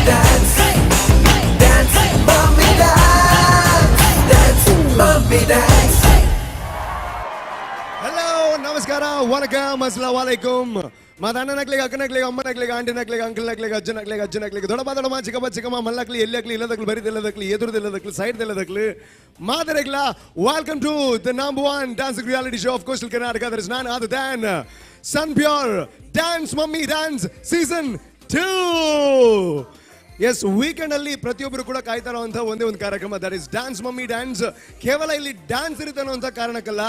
Dance, dance, mummy dance, dance, mummy dance. Hello, ನಮಸ್ಕಾರ, ವಣಕಂ, ಅಸ್ಸಲಾಂ. ಮಾತ ಅಣ್ಣನಕ್ಲಿಗೆ, ಅಕ್ಕನಕ್ಲಿಗೆ, ಅಮ್ಮನಕ್ಲಿಗೆ, ಆಂಟಿನಕ್ಲಿಗೆ, ಅಂಕಲ್ನಕ್ಲಿಗೆ, ಅಜ್ಜನಕ್ಲಿಗೆ, ಅಜ್ಜನಕ್ಲಿಗೆ, ದೊಡ್ಡಪ್ಪ, ದೊಡ್ಡಮ್ಮ, ಚಿಕ್ಕಪ್ಪ, ಚಿಕ್ಕಮ್ಮ, ಮಲ್ಲಕ್ಲಿ, ಎಲ್ಲಿ ಇಲ್ಲದಕ್ಲು, ಬರಿದಿಲ್ಲದಕ್ಲಿ, ಎದುರುದಿಲ್ಲದಕ್ಲು, side ದಿಲ್ಲದಕ್ಲು, ಮಾದರೆಗ್ಲ, welcome to the number one dancing reality show of Coastal Karnataka. There is none other than Sun Pure Dance Mummy Dance Season 2. Yes, weekend ಅಲ್ಲಿ ಪ್ರತಿಯೊಬ್ಬರು ಕೂಡ ಕಾಯ್ತಾ ಇರುವಂತಹ ಒಂದೇ ಒಂದು ಕಾರ್ಯಕ್ರಮ, that is Dance Mummy Dance. ಕೇವಲ ಇಲ್ಲಿ ಡ್ಯಾನ್ಸ್ ಇರುತ್ತೆ ಅನ್ನುವಂಥ ಕಾರಣಕ್ಕಲ್ಲ,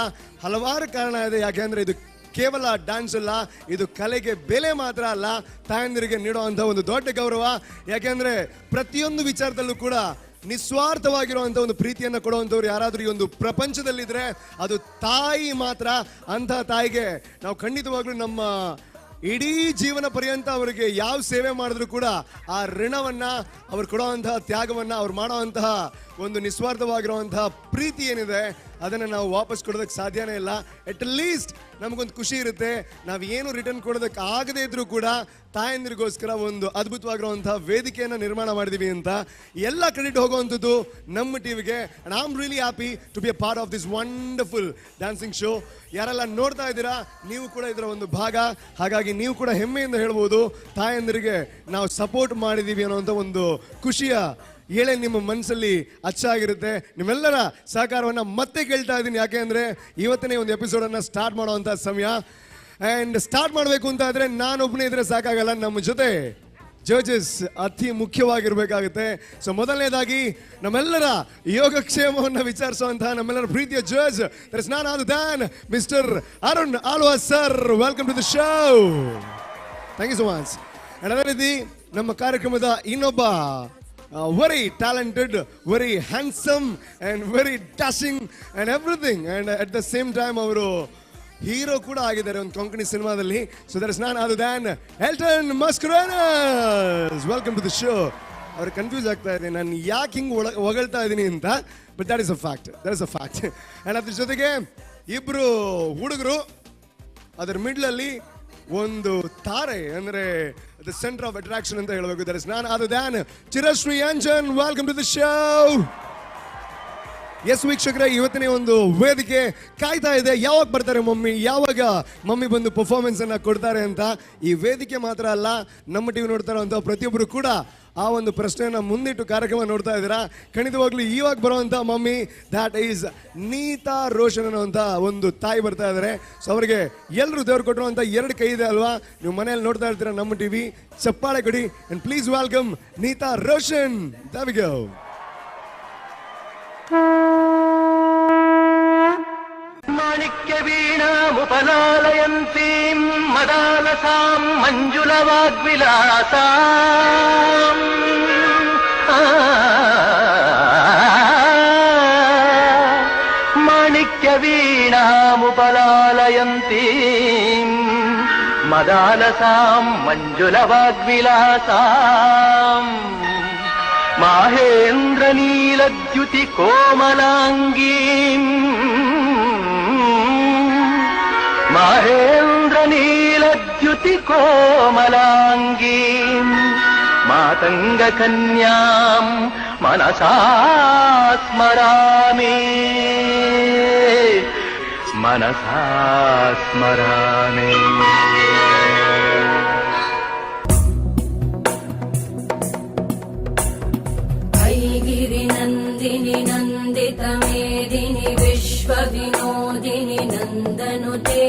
ಹಲವಾರು ಕಾರಣ ಇದೆ. ಯಾಕೆಂದ್ರೆ ಇದು ಕೇವಲ ಡ್ಯಾನ್ಸ್ ಅಲ್ಲ, ಇದು ಕಲೆಗೆ ಬೆಲೆ ಮಾತ್ರ ಅಲ್ಲ, ತಾಯಂದಿರಿಗೆ ನೀಡುವಂಥ ಒಂದು ದೊಡ್ಡ ಗೌರವ. ಯಾಕೆಂದ್ರೆ ಪ್ರತಿಯೊಂದು ವಿಚಾರದಲ್ಲೂ ಕೂಡ ನಿಸ್ವಾರ್ಥವಾಗಿರುವಂಥ ಒಂದು ಪ್ರೀತಿಯನ್ನು ಕೊಡುವಂಥವ್ರು ಯಾರಾದರೂ ಈ ಒಂದು ಪ್ರಪಂಚದಲ್ಲಿದ್ರೆ ಅದು ತಾಯಿ ಮಾತ್ರ. ಅಂಥ ತಾಯಿಗೆ ನಾವು ಖಂಡಿತವಾಗ್ಲೂ ನಮ್ಮ ಇಡೀ ಜೀವನ ಪರ್ಯಂತ ಅವರಿಗೆ ಯಾವ ಸೇವೆ ಮಾಡಿದ್ರು ಕೂಡ ಆ ಋಣವನ್ನ, ಅವ್ರು ಕೊಡುವಂತಹ ತ್ಯಾಗವನ್ನ, ಅವ್ರು ಮಾಡುವಂತಹ ಒಂದು ನಿಸ್ವಾರ್ಥವಾಗಿರುವಂತಹ ಪ್ರೀತಿ ಏನಿದೆ, ಅದನ್ನು ನಾವು ವಾಪಸ್ ಕೊಡೋದಕ್ಕೆ ಸಾಧ್ಯನೇ ಇಲ್ಲ. ಅಟ್ ಲೀಸ್ಟ್ ನಮಗೊಂದು ಖುಷಿ ಇರುತ್ತೆ, ನಾವು ಏನು ರಿಟರ್ನ್ ಕೊಡೋದಕ್ಕೆ ಆಗದೇ ಇದ್ರೂ ಕೂಡ ತಾಯಂದಿರಿಗೋಸ್ಕರ ಒಂದು ಅದ್ಭುತವಾಗಿರುವಂತಹ ವೇದಿಕೆಯನ್ನು ನಿರ್ಮಾಣ ಮಾಡಿದೀವಿ ಅಂತ. ಎಲ್ಲ ಕ್ರೆಡಿಟ್ ಹೋಗುವಂಥದ್ದು ನಮ್ಮ ಟಿವಿಗೆ. And I am really happy to be a part of this wonderful dancing show. ಯಾರೆಲ್ಲ ನೋಡ್ತಾ ಇದ್ದೀರಾ, ನೀವು ಕೂಡ ಇದರ ಒಂದು ಭಾಗ. ಹಾಗಾಗಿ ನೀವು ಕೂಡ ಹೆಮ್ಮೆಯಿಂದ ಹೇಳ್ಬೋದು, ತಾಯಂದಿರಿಗೆ ನಾವು ಸಪೋರ್ಟ್ ಮಾಡಿದ್ದೀವಿ ಅನ್ನುವಂಥ ಒಂದು ಖುಷಿಯ ಎಳೆ ನಿಮ್ಮ ಮನಸ್ಸಲ್ಲಿ ಅಚ್ಚಾಗಿರುತ್ತೆ. ನಿಮ್ಮೆಲ್ಲರ ಸಹಕಾರವನ್ನು ಮತ್ತೆ ಕೇಳ್ತಾ ಇದ್ದೀನಿ. ಯಾಕೆ ಅಂದರೆ ಇವತ್ತನೇ ಒಂದು ಎಪಿಸೋಡನ್ನು ಸ್ಟಾರ್ಟ್ ಮಾಡುವಂಥ ಸಮಯ. ಆ್ಯಂಡ್ ಸ್ಟಾರ್ಟ್ ಮಾಡಬೇಕು ಅಂತ ಆದರೆ ನಾನೊಬ್ಬನೇ ಇದ್ರೆ ಸಾಕಾಗಲ್ಲ, ನಮ್ಮ ಜೊತೆ ಜಡ್ಜಸ್ ಅತಿ ಮುಖ್ಯವಾಗಿರ್ಬೇಕಾಗುತ್ತೆ. ಸೊ ಮೊದಲನೇದಾಗಿ ನಮ್ಮೆಲ್ಲರ ಯೋಗಕ್ಷೇಮವನ್ನು ವಿಚಾರಿಸುವಂತಹ ನಮ್ಮೆಲ್ಲರ ಪ್ರೀತಿಯ judge is none other than Mister Arun Alva sir. Welcome to the show. Thank you so much. And ಅದೇ ರೀತಿ ನಮ್ಮ ಕಾರ್ಯಕ್ರಮದ ಇನ್ನೊಬ್ಬ very talented, very handsome and very dashing and everything, and at the same time ಅವರು hero ಕೂಡ ಆಗಿದ್ದಾರೆ ಒಂದು ಕೊಂಕಣಿ ಸಿನಿಮಾದಲ್ಲಿ. So there is none other than Elton Mascarenhas. Welcome to the show. ಅವ್ರು ಕನ್ಫ್ಯೂಸ್ ಆಗ್ತಾ ಇದೆ, ನಾನು ಯಾಕೆ ಹಿಂಗೆ ಒಳ ಹೊಗಳ್ತಾ ಇದ್ದೀನಿ ಅಂತ. But that is a fact, that is a fact. And ಅದ್ರ ಜೊತೆಗೆ ಇಬ್ಬರು ಹುಡುಗರು, ಅದರ ಮಿಡ್ಲಲ್ಲಿ ಒಂದು ತಾರೆ, ಅಂದ್ರೆ the centre of attraction ಅಂತ ಹೇಳಬೇಕು. There is none other than Chirashree Anchan. Welcome to the show. Yes ವೀಕ್ಷಕರೇ, ಇವತ್ತಿನ ಒಂದು ವೇದಿಕೆ ಕಾಯ್ತಾ ಇದೆ, ಯಾವಾಗ ಬರ್ತಾರೆ ಮಮ್ಮಿ, ಯಾವಾಗ ಮಮ್ಮಿ ಬಂದು ಪರ್ಫಾರ್ಮೆನ್ಸ್ ಅನ್ನ ಕೊಡ್ತಾರೆ ಅಂತ. ಈ ವೇದಿಕೆ ಮಾತ್ರ ಅಲ್ಲ, ನಮ್ಮ ಟಿವಿ ನೋಡ್ತಾ ಇರುವಂತ ಪ್ರತಿಯೊಬ್ಬರು ಕೂಡ ಆ ಒಂದು ಪ್ರಶ್ನೆಯನ್ನ ಮುಂದಿಟ್ಟು ಕಾರ್ಯಕ್ರಮ ನೋಡ್ತಾ ಇದ್ದೀರಾ. ಖಂಡಿತವಾಗ್ಲೂ ಇವಾಗ ಬರುವಂತ mummy, that is Neeta Roshan ಅನ್ನುವಂಥ ಒಂದು ತಾಯಿ ಬರ್ತಾ ಇದ್ದಾರೆ. ಸೊ ಅವರಿಗೆ ಎಲ್ಲರೂ ದೇವ್ರು ಕೊಟ್ಟಿರುವಂತ ಎರಡು ಕೈ ಇದೆ ಅಲ್ವಾ? ನೀವು ಮನೆಯಲ್ಲಿ ನೋಡ್ತಾ ಇರ್ತೀರಾ ನಮ್ಮ ಟಿವಿ, ಚಪ್ಪಾಳೆ ಕೊಡಿ and please welcome Neeta Roshan. There we go. ಮಾಣಿಕ್ಯ ವೀಣಾಮುಪಲಾಲಯಂತೀಂ ಮದಾಲಸಾಂ ಮಂಜುಲವಾಗ್ವಿಲಾಸಾಂ. ಆ, ಮಾಣಿಕ್ಯ ವೀಣಾಮುಪಲಾಲಯಂತೀಂ ಮದಾಲಸಾಂ ಮಂಜುಲವಾಗ್ವಿಲಾಸಾಂ ಮಾಹೇಂದ್ರ ನೀಲದ್ಯುತಿ ಕೋಮಲಾಂಗೀಂ, ಮಾಹೇಂದ್ರ ನೀಲದ್ಯುತಿ ಕೋಮಲಾಂಗೀಂ ಮಾತಂಗ ಕನ್ಯಾಂ ಮನಸಾ ಸ್ಮರಾಮಿ, ಮನಸಾ ಸ್ಮರಾಮಿ. गिरिनन्दिनि नन्दितमेदिनि विश्वविनोदिनि नन्दनुते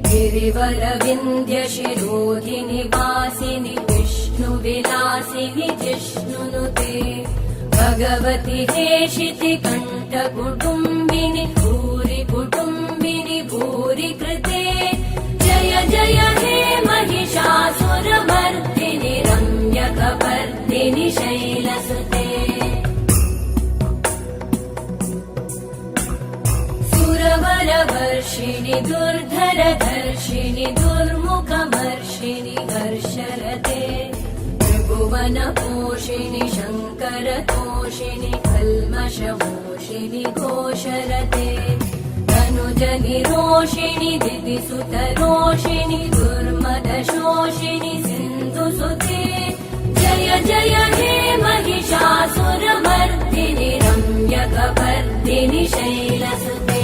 गिरिवरविन्द्यशिरोधिनि वासिनि विष्णुविलासिनि जिष्णुनुते भगवति हेशिति कण्ठकुटुम्बिनि भूरि कुटुम्बिनि भूरि कृते जय जय हे महिषासुरमर्दिनि रम्यकपर्दिनि शैलसुते। सुरवरवर्षिणि दुर्धरधर्षिणि दुर्मुखमर्षिणि हर्षरते त्रिभुवनपोषिणि शङ्करतोषिणि कल्मषमोषिणि घोषरते तनुजनिरोषिणि दितिसुतरोषिणि दुर्मदशोषिणि सिन्धुसुते जय जय। Mardini शैलसुते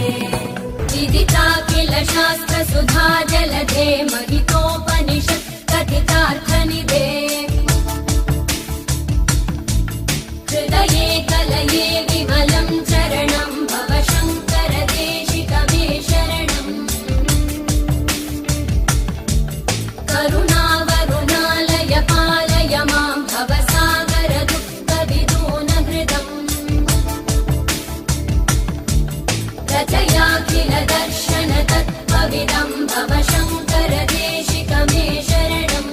विदिताखिल शास्त्रसुधा जलधे महितोपनिषत् कथितार्थनिधे हृदये कलये विमलं चरणं भव शङ्कर देशिक मे शरणम् करुणावरुणालय पालय मां भवसागर दुःखविदूनहृदम् रचयाखिल दर्शन तत्त्वविदं भव शङ्कर देशिक मे शरणम्.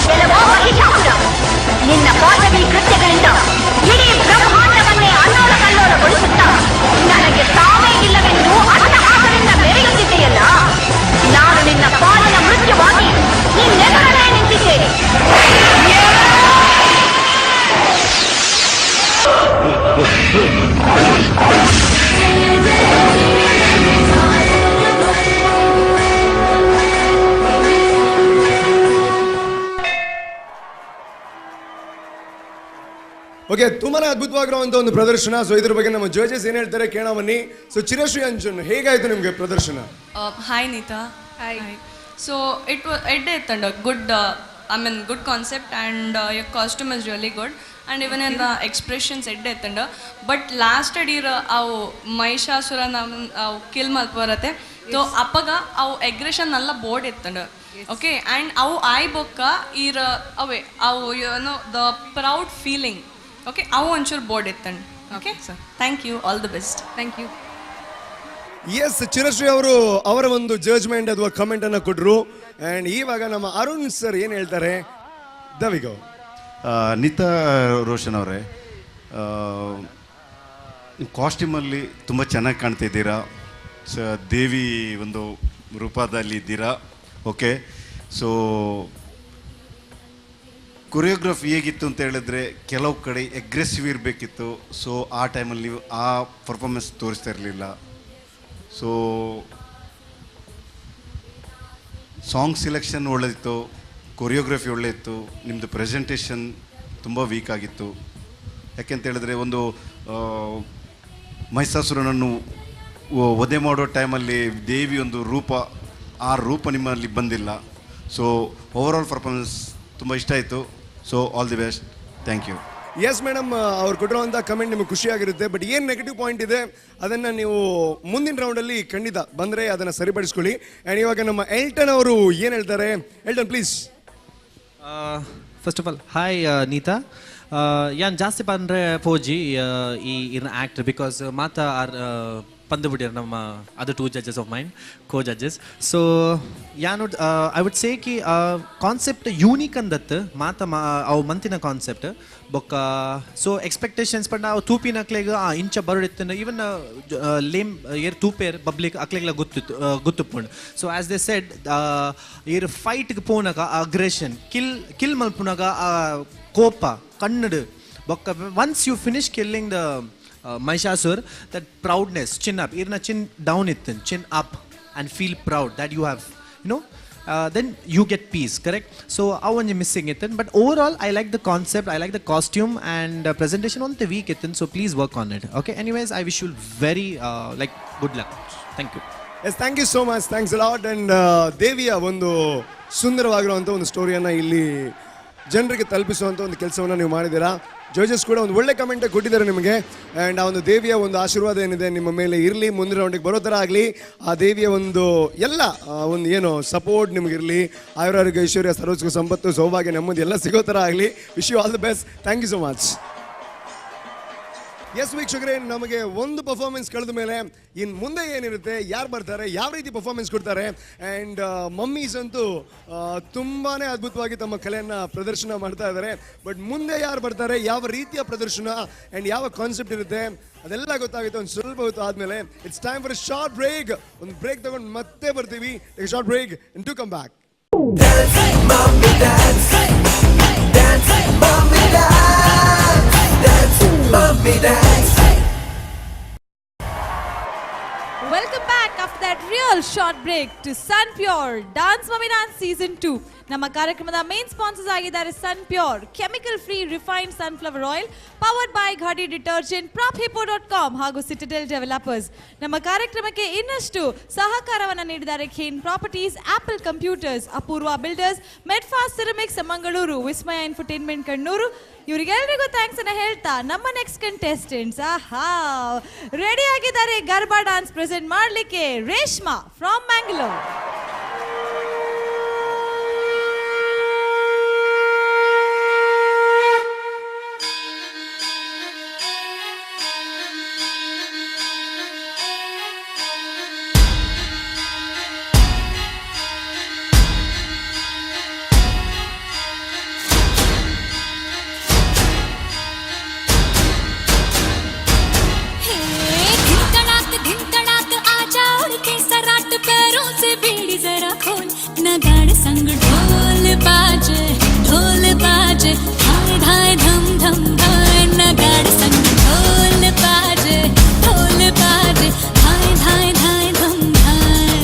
ಕೆಲವೋ ಮಹಿಷಾಸುರ, ನಿನ್ನ ಪಾಶವಿ ಕೃತ್ಯಗಳಿಂದ ಇಡೀ ಬ್ರಹ್ಮಾಂಡವನ್ನೇ ಅಲ್ಲೋಲಕಲ್ಲೋಲಗೊಳಿಸುತ್ತಾ ನನಗೆ ತಾವೇ ಇಲ್ಲವೆಂದು ಅಟ್ಟಹಾಸದಿಂದ ಮೆರೆಯುತ್ತಿದ್ದೆಯಲ್ಲ, ನಾನು ನಿನ್ನ ಪಾಲಿನ ಮೃತ್ಯುವಾಗಿ ನಿನ್ನೆದುರಲ್ಲೇ ನಿಂತಿದ್ದೇನೆ. ಓಕೆ, ತುಂಬಾನೇ ಅದ್ಭುತವಾಗಿರುವಂತ ಒಂದು ಪ್ರದರ್ಶನ. ಸೊ ಇದ್ರ ಬಗ್ಗೆ ನಮ್ಮ ಜಡ್ಜಸ್ ಏನ್ ಹೇಳ್ತಾರೆ ಕೇಳೋಣ ಬನ್ನಿ. ಸೊ ಚಿರಶ್ರೀ ಅಂಜುನ್, ಹೇಗಾಯ್ತು ನಿಮ್ಗೆ ಪ್ರದರ್ಶನ? Hi Neeta. Hi. So it was ಎಡ್ಡೆ ಇತ್ತಂಡ, good, I mean, good concept, and your costume is really good, and even in the expressions ಎಡ್ಡೆ ಇತ್ತಂಡ. ಬಟ್ ಲಾಸ್ಟ್ ಅಡೀರ್ ಅವು ಮಹಿಷಾಸುರನ ಅವು ಕಿಲ್ ಮಲ್ಪರತೆ, ಸೊ ಅಪ್ಪಗ ಅವು ಎಗ್ರೆಷನ್ ಎಲ್ಲ ಬೋರ್ಡ್ ಇತ್ತಂಡ. ಓಕೆ, ಆ್ಯಂಡ್ ಅವು ಆಯ್ ಬೊಕ್ಕ ಈರ ಅವೇ ಅವು ಏನೋ the proud feeling, okay, ಅವು ಒಂಚೂರು board ಇತ್ತಂಡ. Okay sir, thank you, all the best. Thank you. Yes, Chirashree ಅವರು ಅವರ ಒಂದು ಜಡ್ಜ್ಮೆಂಟ್ ಅಥವಾ ಕಮೆಂಟ್ ಅನ್ನ ಕೊಟ್ರು. ಅಂಡ್ ಇವಾಗ ನಮ್ಮ ಅರುಣ್ ಸರ್ ಏನ್ ಹೇಳ್ತಾರೆ, ದವಿಗೋ. ನೀತಾ ರೋಷನ್ ಅವರೇ, ನಿಮ್ಮ ಕಾಸ್ಟ್ಯೂಮಲ್ಲಿ ತುಂಬ ಚೆನ್ನಾಗಿ ಕಾಣ್ತಿದ್ದೀರಾ. ದೇವಿ ಒಂದು ರೂಪದಲ್ಲಿ ಇದ್ದೀರಾ. Okay, so choreography ಹೇಗಿತ್ತು ಅಂತ ಹೇಳಿದ್ರೆ, ಕೆಲವು ಕಡೆ ಅಗ್ರೆಸಿವ್ ಇರಬೇಕಿತ್ತು. ಸೊ ಆ ಟೈಮಲ್ಲಿ ನೀವು ಆ ಪರ್ಫಾರ್ಮೆನ್ಸ್ ತೋರಿಸ್ತಾ ಇರಲಿಲ್ಲ. So song selection ಒಳ್ಳೆದಿತ್ತು, ಕೊರಿಯೋಗ್ರಫಿ ಒಳ್ಳೆಯಿತ್ತು, ನಿಮ್ಮದು ಪ್ರೆಸೆಂಟೇಷನ್ ತುಂಬ ವೀಕ್ ಆಗಿತ್ತು. ಯಾಕೆಂತ ಹೇಳಿದ್ರೆ, ಒಂದು ಮಹಿಷಾಸುರನನ್ನು ವಧೆ ಮಾಡೋ ಟೈಮಲ್ಲಿ ದೇವಿ ಒಂದು ರೂಪ, ಆ ರೂಪ ನಿಮ್ಮಲ್ಲಿ ಬಂದಿಲ್ಲ. So overall performance ತುಂಬ ಇಷ್ಟ ಆಯಿತು. So all the best, thank you. Yes madam, ಅವ್ರು ಕೊಟ್ಟಿರುವಂಥ ಕಮೆಂಟ್ ನಿಮಗೆ ಖುಷಿಯಾಗಿರುತ್ತೆ. ಬಟ್ ಏನು ನೆಗೆಟಿವ್ ಪಾಯಿಂಟ್ ಇದೆ ಅದನ್ನು ನೀವು ಮುಂದಿನ ರೌಂಡಲ್ಲಿ ಖಂಡಿತ ಬಂದರೆ ಅದನ್ನು ಸರಿಪಡಿಸ್ಕೊಳ್ಳಿ. ಆ್ಯಂಡ್ ಇವಾಗ ನಮ್ಮ ಎಲ್ಟನ್ ಅವರು ಏನು ಹೇಳ್ತಾರೆ, Elton please. First of all, hi Neeta. ಯಾನ್ ಜಾಸ್ತಿ ಬಂದರೆ ಫೋಜಿ ಈ ಇನ್ ಆ್ಯಕ್ಟರ್, because ಮಾತಾ ಆರ್ ಪಂದು ಬಿಡಿಯರ್ ನಮ್ಮ other two judges of mine, co judges. So ಯಾನು I would say Ki concept unique ಅಂದತ್ತು ಮಾತ ಮಾ ಅವು ಮಂತಿನ ಕಾನ್ಸೆಪ್ಟ್ ಬೊಕ್ಕ. ಸೊ ಎಕ್ಸ್ಪೆಕ್ಟೇಷನ್ಸ್ ಪಂಡ ಅವು ತೂಪಿನಕ್ಲೆಗ್ ಆ ಇಂಚ ಬರುಡಿತ್ತು. ಈವನ್ ಲೇಮ್ ಏರ್ ತೂಪೇರ್ ಪಬ್ಲಿಕ್ ಅಕ್ಲೆಗ್ಲ ಗೊತ್ತಿತ್ತು, ಗೊತ್ತುಪ್ಪುಂಡು. So as they said, ಏರ್ ಫೈಟ್ಗೆ ಪೋನಗ ಅಗ್ರೆಷನ್, ಕಿಲ್ ಕಿಲ್ ಮಲ್ಪುನಗ ಆ ಕೋಪ ಕನ್ನಡ ಬೊಕ್ಕ, once you finish killing the Mahishasur, that proudness, chin up, ಇರ್ನ ಚಿನ್ ಡೌನ್ ಇತ್ತು, chin up and feel proud that you have you know Then you get peace, correct? So ಅವು ಒಂಜಿ ಮಿಸ್ಸಿಂಗ್ ಇತ್ತು, but overall I like the concept, I like the costume and presentation ಒಂತೆ weak ಇತ್ತು. So please work on it, okay? Anyways, I wish you very like good luck. Thank you. Yes, thank you so much, thanks lot. And ದೇವಿಯ ಒಂದು ಸುಂದರವಾಗಿರುವಂಥ ಒಂದು ಸ್ಟೋರಿಯನ್ನು ಇಲ್ಲಿ ಜನರಿಗೆ ತಲುಪಿಸುವಂಥ ಒಂದು ಕೆಲಸವನ್ನು ನೀವು ಮಾಡಿದ್ದೀರಾ. ಜಡ್ಜಸ್ ಕೂಡ ಒಂದು ಒಳ್ಳೆ ಕಮೆಂಟ್ ಕೊಟ್ಟಿದ್ದಾರೆ ನಿಮಗೆ. ಆ್ಯಂಡ್ ಆ ಒಂದು ದೇವಿಯ ಒಂದು ಆಶೀರ್ವಾದ ಏನಿದೆ ನಿಮ್ಮ ಮೇಲೆ ಇರಲಿ, ಮುಂದಿನ ರೌಂಡಿಗೆ ಬರೋ ಥರ ಆಗಲಿ. ಆ ದೇವಿಯ ಒಂದು ಎಲ್ಲ ಒಂದು ಏನು ಸಪೋರ್ಟ್ ನಿಮಗಿರಲಿ. ಆಯುರಾರೋಗ್ಯ, ಐಶ್ವರ್ಯ, ಸರ್ವಸ್ವ, ಸಂಪತ್ತು, ಸೌಭಾಗ್ಯ, ನೆಮ್ಮದಿ ಎಲ್ಲ ಸಿಗೋ ಥರ ಆಗಲಿ. Wish you all the best. Thank you so much. Yes ವೀಕ್ಷಕರೇ, ನಮಗೆ ಒಂದು ಪರ್ಫಾರ್ಮೆನ್ಸ್ ಕಳೆದ ಮೇಲೆ ಇನ್ನು ಮುಂದೆ ಏನಿರುತ್ತೆ, ಯಾರು ಬರ್ತಾರೆ, ಯಾವ ರೀತಿ ಪರ್ಫಾರ್ಮೆನ್ಸ್ ಕೊಡ್ತಾರೆ? ಆ್ಯಂಡ್ ಮಮ್ಮೀಸ್ ಅಂತೂ ತುಂಬಾನೇ ಅದ್ಭುತವಾಗಿ ತಮ್ಮ ಕಲೆಯನ್ನು ಪ್ರದರ್ಶನ ಮಾಡ್ತಾ ಇದ್ದಾರೆ. ಬಟ್ ಮುಂದೆ ಯಾರು ಬರ್ತಾರೆ, ಯಾವ ರೀತಿಯ ಪ್ರದರ್ಶನ ಆ್ಯಂಡ್ ಯಾವ ಕಾನ್ಸೆಪ್ಟ್ ಇರುತ್ತೆ, ಅದೆಲ್ಲ ಗೊತ್ತಾಗುತ್ತೆ ಒಂದು ಸ್ವಲ್ಪ ಹೊತ್ತು ಆದಮೇಲೆ. It's time for short break. ಒಂದು ಬ್ರೇಕ್ ತಗೊಂಡು ಮತ್ತೆ ಬರ್ತೀವಿ. Short break, to come back. Dance, mommy, dance. Dance, mommy, dance. Dance, mommy, dance. Welcome back after that real short break to Sun Pure Dance Mummy Dance Season 2. ನಮ್ಮ ಕಾರ್ಯಕ್ರಮದ main sponsors ಆಗಿದ್ದಾರೆ Sun Pure chemical free refined sunflower oil, powered by Ghadi detergent, Praphippo.com ಹಾಗೂ ಸಿಟಡೆಲ್ developers. ನಮ್ಮ ಕಾರ್ಯಕ್ರಮಕ್ಕೆ ಇನ್ನಷ್ಟು ಸಹಕಾರವನ್ನು ನೀಡಿದ್ದಾರೆ ಖೇನ್ properties, ಆಪಲ್ ಕಂಪ್ಯೂಟರ್ಸ್, ಅಪೂರ್ವ ಬಿಲ್ಡರ್ಸ್, ಮೆಡ್ಫಾಸ್ಟ್ ಸಿರಮಿಕ್ಸ್ ಮಂಗಳೂರು, ವಿಸ್ಮಯ ಇನ್ಫರ್ಟೈನ್ಮೆಂಟ್ ಕಣ್ಣೂರು. ಇವರಿಗೆಲ್ರಿಗೂ thanks ಅನ್ನ ಹೇಳ್ತಾ ನಮ್ಮ ನೆಕ್ಸ್ಟ್ ಕಂಟೆಸ್ಟೆಂಟ್ಸ್ ಆಹಾ ರೆಡಿ ಆಗಿದ್ದಾರೆ ಗರ್ಬಾ ಡಾನ್ಸ್ ಪ್ರೆಸೆಂಟ್ ಮಾಡಲಿಕ್ಕೆ. ರೇಷ್ಮಾ ಫ್ರಮ್ ಮ್ಯಾಂಗ್ಳೂರ್. धिन धिन तड़ाक, आजा उड़ के सराट, पैरों से बेड़ी जरा खोल, नगाड़ संग ढोल बाजे, ढोल बाजे, धाय धाय धम धम धाय, नगाड़ संग ढोल बाजे, ढोल बाजे, धाय धाय धाय धम धाय।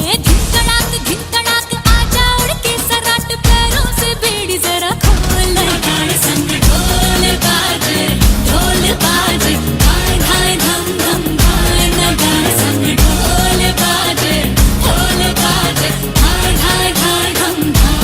हे धिन तड़ाक धिन तड़ाक, आजा उड़ के सराट, पैरों से बेड़ी जरा खोल, नगाड़ संग ढोल बाजे, ढोल बाजे, धाय धाय धम धम धाय, नगाड़ संग ढोल बाजे, ढोल बाजे, धाय धाय धाय धम धाय।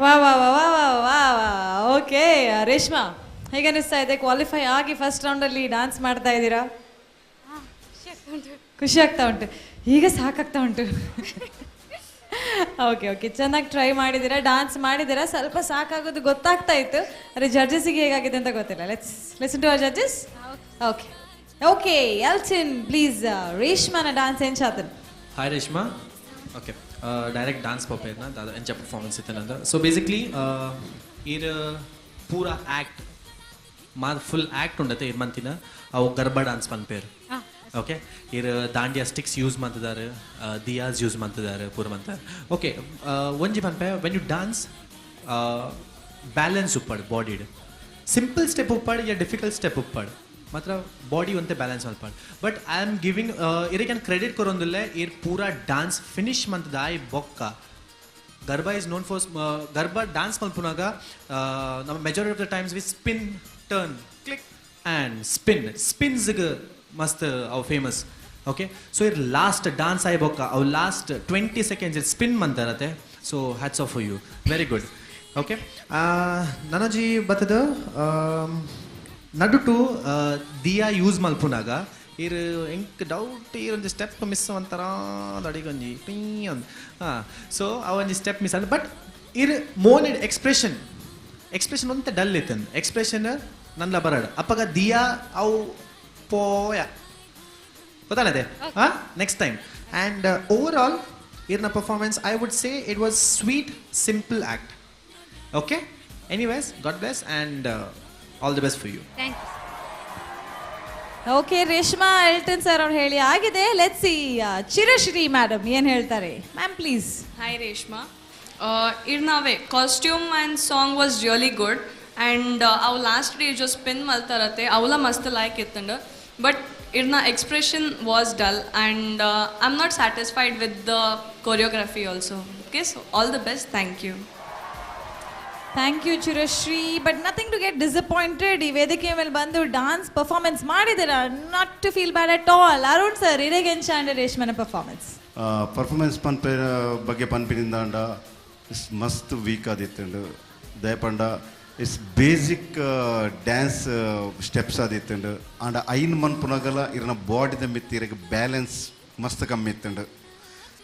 ವಾ ವಾ ವಾ ವಾ ವಾ ವಾ ವಾ. ಓಕೆ ರೇಷ್ಮಾ, ಹೇಗೆ ಅನಿಸ್ತಾ ಇದೆ? ಕ್ವಾಲಿಫೈ ಆಗಿ ಫಸ್ಟ್ ರೌಂಡಲ್ಲಿ ಡಾನ್ಸ್ ಮಾಡ್ತಾ ಇದ್ದೀರಾ, ಖುಷಿ ಆಗ್ತಾ ಉಂಟು? ಈಗ ಸಾಕಾಗ್ತಾ ಉಂಟು. ಓಕೆ ಓಕೆ, ಚೆನ್ನಾಗಿ ಟ್ರೈ ಮಾಡಿದ್ದೀರಾ, ಡಾನ್ಸ್ ಮಾಡಿದ್ದೀರಾ. ಸ್ವಲ್ಪ ಸಾಕಾಗೋದು ಗೊತ್ತಾಗ್ತಾ ಇತ್ತು, ಆದರೆ ಜಡ್ಜಸ್ಸಿಗೆ ಹೇಗಾಗಿದೆ ಅಂತ ಗೊತ್ತಿಲ್ಲ. Let's listen to our judges. Okay okay, Elton please, ರೇಷ್ಮಾನ dance ಏನು ಚಾತನ್. Hi Reshma. Okay, direct dance ಪೋಪೇರ್ನ ದಾದ ಎಂಚ ಪರ್ಫಾರ್ಮೆನ್ಸ್ ಇತ್ತನಂದ. ಸೊ ಬೇಸಿಕ್ಲಿ ಇರ್ ಪೂರಾ ಆ್ಯಕ್ಟ್ ಮಾ ಫುಲ್ ಆ್ಯಕ್ಟ್ ಉಂಡತೆ ಇರ್ ಮಂತಿನ ಅವು ಗರ್ಬಾ ಡಾನ್ಸ್ ಪನ್ಪೇರು. ಓಕೆ, ಇರ್ ದಾಂಡಿಯಾ ಸ್ಟಿಕ್ಸ್ ಯೂಸ್ ಮಾಡ್ತಿದ್ದಾರೆ, ದಿಯಾಸ್ ಯೂಸ್ ಮಾಡ್ತಿದ್ದಾರೆ ಪೂರ ಮಂತ. ಓಕೆ, ಒಂಜಿ ಪನ್ಪೆ, when you dance balance ಉಪ್ಪಾಡು ಬಾಡಿಡ್, ಸಿಂಪಲ್ ಸ್ಟೆಪ್ ಉಪ್ಪಾಡು ಯಾ ಡಿಫಿಕಲ್ಟ್ ಸ್ಟೆಪ್ ಉಪ್ಪಾಡು, ಮಾತ್ರ ಬಾಡಿ ಒಂತೆ ಬ್ಯಾಲೆನ್ಸ್ ಮಲ್ಪಾಡು. ಬಟ್ I am giving ಇರಕ್ಕೆ ನಾನು ಕ್ರೆಡಿಟ್ ಕೊರೊಂದಿಲ್ಲ. ಇರ್ ಪೂರಾ ಡಾನ್ಸ್ ಫಿನಿಶ್ ಮಂತದ ಆಯ್ ಬೊಕ್ಕ garba is known for garba dance ಮಲ್ಪುನಾಗ ನಮ್ಮ majority of the times we spin, turn, click and spin. ಸ್ಪಿನ್ಸ್ಗೆ ಮಸ್ತ್ ಅವು ಫೇಮಸ್. ಓಕೆ, ಸೊ ಇರ್ ಲಾಸ್ಟ್ ಡಾನ್ಸ್ ಆಯ್ ಬೊಕ್ಕ ಅವು ಲಾಸ್ಟ್ 20 ಸೆಕೆಂಡ್ಸ್ ಇರ್ ಸ್ಪಿನ್ ಮಂತಾರತೆ. So hats off you, very good. Okay, ನನಜಿ ಬತ್ತದ ನಡುಟು ದಿಯಾ ಯೂಸ್ ಮಲ್ಪುನಾಗ ಇರ್ ಎಂಕ್ ಡೌಟ್ ಇರ್ ಒಂಜಿ ಸ್ಟೆಪ್ ಮಿಸ್ ಅಂತಾರ ಅಡಿಗೊಂಜಿ ಟೀ ಅಂದ್. ಹಾಂ, ಸೊ ಆ ಒಂಜಿ ಸ್ಟೆಪ್ ಮಿಸ್ ಅಂದ್. ಬಟ್ ಇರ್ ಮೋನ್ ಎಕ್ಸ್ಪ್ರೆಷನ್ ಎಕ್ಸ್ಪ್ರೆಷನ್ ಒಂತೆ ಡಲ್ ಇತ್ತಂದು ಎಕ್ಸ್ಪ್ರೆಷನ್ ನನ್ಲ ಬರಡ ಅಪ್ಪಗ ದಿಯಾ ಅವು ಪೋಯ ಗೊತ್ತಾನದೆ. ಹಾಂ, next time. And over all ಇರ್ನ performance I would say it was sweet, simple act. Okay, anyways, God bless and all the best for you. Thank you. Okay Reshma, Elton sir ಅವ್ರು ಹೇಳಿ ಆಗಿದೆ. Let's see Chirashree madam ಏನು ಹೇಳ್ತಾರೆ. Ma'am please. Hi Reshma. ಇರ್ನಾವೆ costume and song was really good and ಅವು last day Joe spin ಮಲ್ತಾರತೆ ಅವಲ ಮಸ್ತ್ like ಇತ್ತಂಡು. But ಇರ್ನ expression was dull and I am not satisfied with the choreography also. Okay, so all the best. Thank you. Thank you Chirashree, but nothing to get disappointed. ಈ ವೇದಿಕೆ ಮೇಲೆ ಬಂದು dance performance ಮಾಡಿದ್ದೀರಾ, not to feel bad at all. Arun sir, ಇರೆಗೆ ಎಂಚಾಂಡ್ ರೇಷ್ಮನ performance? Performance ಪನ್ಪೆ ಬಗ್ಗೆ ಪನ್ಪಿನಿಂದಾಂಡ is ಮಸ್ತ್ ವೀಕ್ ಆದಿತ್ತಂಡು. ದಯಪಂಡ it's basic dance steps ಆದಿತ್ತಂಡು. And ಐನ್ ಮನ್ಪುನಗಲ ಇರನ ಬಾಡಿದ ಮಿತ್ತಿ ಇರಗೆ ಬ್ಯಾಲೆನ್ಸ್ ಮಸ್ತ್ ಕಮ್ಮಿ ಇತ್ತಂಡು.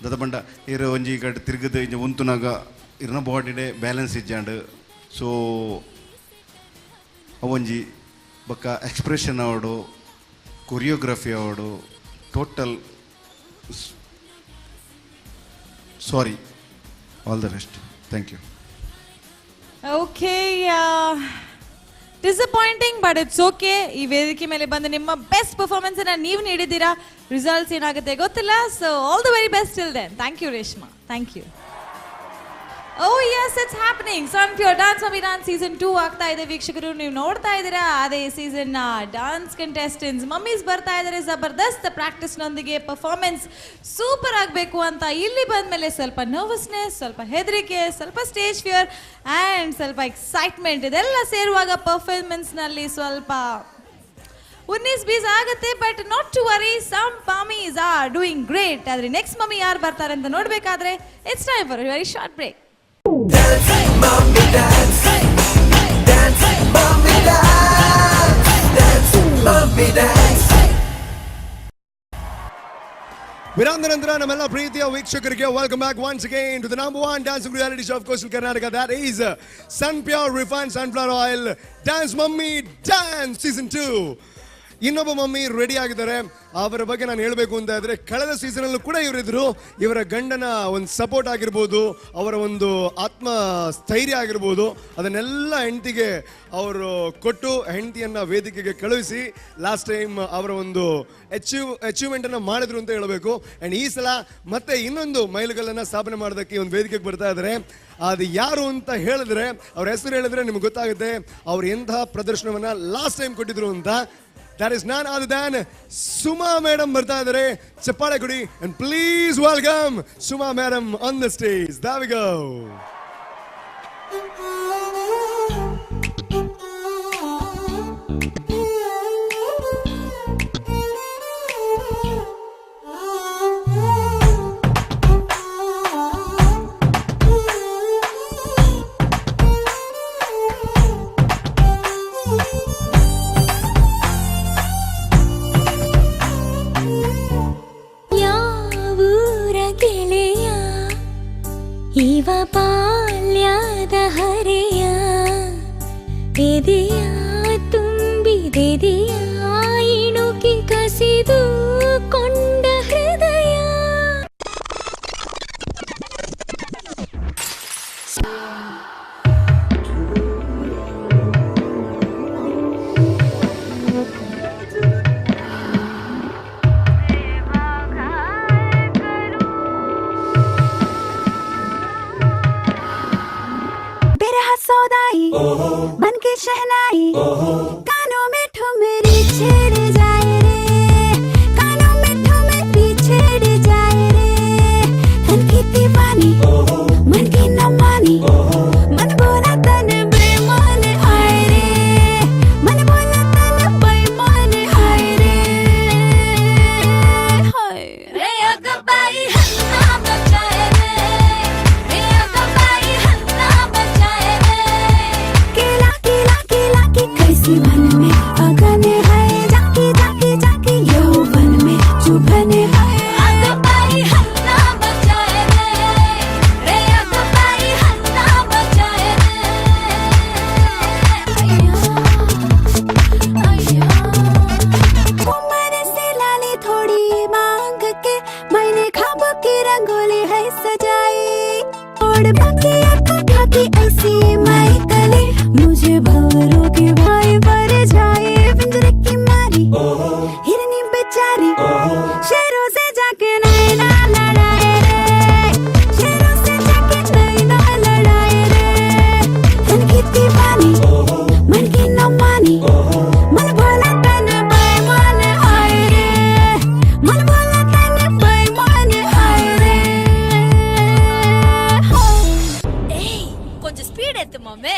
ದದಪಂಡ ಇರ ಒಂಜಿ ಕಡೆ ತಿರುಗದ ಇಂಜ ಉಂತುನಾಗ ಇರನ ಬಾಡಿಡೆ ಬ್ಯಾಲೆನ್ಸ್ ಇಜ್ಜಾಂಡು. ಸೊ ಅವೊಂಜಿ ಬೊಕ್ಕ ಎಕ್ಸ್ಪ್ರೆಷನ್ ಅವಡು, ಕೊರಿಯೋಗ್ರಫಿ ಅವಡು, total sorry. All the best. Thank you. Okay, disappointing but it's okay. ಈ ವೇದಿಕೆ ಮೇಲೆ ಬಂದು ನಿಮ್ಮ ಬೆಸ್ಟ್ ಪರ್ಫಾರ್ಮೆನ್ಸ್ ಅನ್ನ ನೀವು ನೀಡಿದ್ದೀರಾ. ರಿಸಲ್ಟ್ಸ್ ಏನಾಗುತ್ತೆ ಗೊತ್ತಿಲ್ಲ. So all the very best till then. Thank you Reshma, thank you. Oh yes, it's happening. Sun Pure dance mummy dance season 2 ಆಗ್ತಾ ಇದೆ ವೀಕ್ಷಕರು. ನೀವು ನೋಡ್ತಾ ಇದ್ದೀರಾ ಅದೇ ಸೀಸನ್ ಡಾನ್ಸ್ ಕಂಟೆಸ್ಟೆಂಟ್ಸ್ ಮಮ್ಮೀಸ್ ಬರ್ತಾ ಇದ್ದಾರೆ ಜಬರ್ದಸ್ತ್ ಪ್ರಾಕ್ಟೀಸ್ನೊಂದಿಗೆ. ಪರ್ಫಾರ್ಮೆನ್ಸ್ ಸೂಪರ್ ಆಗಬೇಕು ಅಂತ ಇಲ್ಲಿ ಬಂದಮೇಲೆ ಸ್ವಲ್ಪ ನರ್ವಸ್ನೆಸ್, ಸ್ವಲ್ಪ ಹೆದರಿಕೆ, ಸ್ವಲ್ಪ ಸ್ಟೇಜ್ ಫಿಯರ್ ಆ್ಯಂಡ್ ಸ್ವಲ್ಪ ಎಕ್ಸೈಟ್ಮೆಂಟ್, ಇದೆಲ್ಲ ಸೇರುವಾಗ ಪರ್ಫಾರ್ಮೆನ್ಸ್ನಲ್ಲಿ ಸ್ವಲ್ಪ ಉನ್ನೀಸ್ ಬೀಸ್ ಆಗುತ್ತೆ. But not to worry, some mummies are doing great. ಆದರೆ ನೆಕ್ಸ್ಟ್ ಮಮ್ಮಿ ಯಾರು ಬರ್ತಾರೆ ಅಂತ ನೋಡಬೇಕಾದ್ರೆ it's time for very short break. Dance, mommy, dance. Dance, mommy, dance. Dance, mommy, dance. ವಿರಾಮದ ನಂತರ ನಮ್ಮೆಲ್ಲ ಪ್ರೀತಿಯ ವೀಕ್ಷಕರಿಗೆ welcome back once again to the number one dancing reality show of coastal Karnataka, that is Sun Pure refined sunflower oil dance mummy dance season 2. ಇನ್ನೊಬ್ಬ mummy ready ಆಗಿದ್ದಾರೆ. ಅವರ ಬಗ್ಗೆ ನಾನು ಹೇಳಬೇಕು ಅಂತ ಇದ್ರೆ, ಕಳೆದ ಸೀಸನ್ ಅಲ್ಲೂ ಕೂಡ ಇವರಿದ್ರು. ಇವರ ಗಂಡನ ಒಂದು ಸಪೋರ್ಟ್ ಆಗಿರ್ಬೋದು, ಅವರ ಒಂದು ಆತ್ಮ ಸ್ಥೈರ್ಯ ಆಗಿರ್ಬೋದು, ಅದನ್ನೆಲ್ಲ ಹೆಂಡತಿಗೆ ಅವರು ಕೊಟ್ಟು ಹೆಂಡತಿಯನ್ನ ವೇದಿಕೆಗೆ ಕಳುಹಿಸಿ ಲಾಸ್ಟ್ ಟೈಮ್ ಅವರ ಒಂದು ಅಚೀವ್ಮೆಂಟನ್ನು ಮಾಡಿದ್ರು ಅಂತ ಹೇಳಬೇಕು. ಆ್ಯಂಡ್ ಈ ಸಲ ಮತ್ತೆ ಇನ್ನೊಂದು ಮೈಲುಗಲ್ಲನ್ನು ಸ್ಥಾಪನೆ ಮಾಡೋದಕ್ಕೆ ಒಂದು ವೇದಿಕೆಗೆ ಬರ್ತಾ ಇದ್ದಾರೆ. ಅದು ಯಾರು ಅಂತ ಹೇಳಿದ್ರೆ, ಅವ್ರ ಹೆಸರು ಹೇಳಿದ್ರೆ ನಿಮ್ಗೆ ಗೊತ್ತಾಗುತ್ತೆ ಅವ್ರು ಎಂತಹ ಪ್ರದರ್ಶನವನ್ನು ಲಾಸ್ಟ್ ಟೈಮ್ ಕೊಟ್ಟಿದ್ರು ಅಂತ. That is none other than Suma madam ಬರ್ತಾ ಇದ್ದಾರೆ. ಚಪ್ಪಾಳೆ ಕೊಡಿ and please welcome Suma madam on the stage. There we go. ಇವ ಬಾಲ್ಯದ ಹರೆಯ ಎದೆಯ ತುಂಬಿದೆದೆಯ ಇಣುಕಿ ಕಸಿದು ಕೊಂಡ ಹೃದಯ. बिरहा सौदाई बन के शहनाई, कानों में ठुमरी छेड़ जाए रे, कानों में ठुमरी छेड़ जाए रे। तन की दीवानी मन की न मानी, मन बोला तन बेमान आए रे, मन बोला तन बेमान आए रे। हाय रे अगबाई हन्ना बचाए रे, रे अगबाई हन्ना बचाए रे। केला केला केला की कैसी मन में अगन है, जाके जाके जाके यौवन में चुभन है। अगबाई हन्ना बचाए रे, रे अगबाई हन्ना बचाए रे। उम्र से लाली थोड़ी मांग के मैंने खाबों की रंगोली है सजाई, ओढ़ बाकी ठाकी ऐसी माई कली, मुझे भंवरों के भाई पर जाए। पिंजरे की मारी हिरनी बेचारी, शेरों से जाके नैना लड़ाए रे, शेरों से जाके नैना लड़ाए रे। तन की दीवानी मन की न मानी, मन भोला तन बेईमान आए रे, मन भोला तन बेईमान आए रे। ಏಯ್, ಕೊಂಚ ಸ್ಪೀಡ್ ಎತ್ತು ಮಾಮೆ.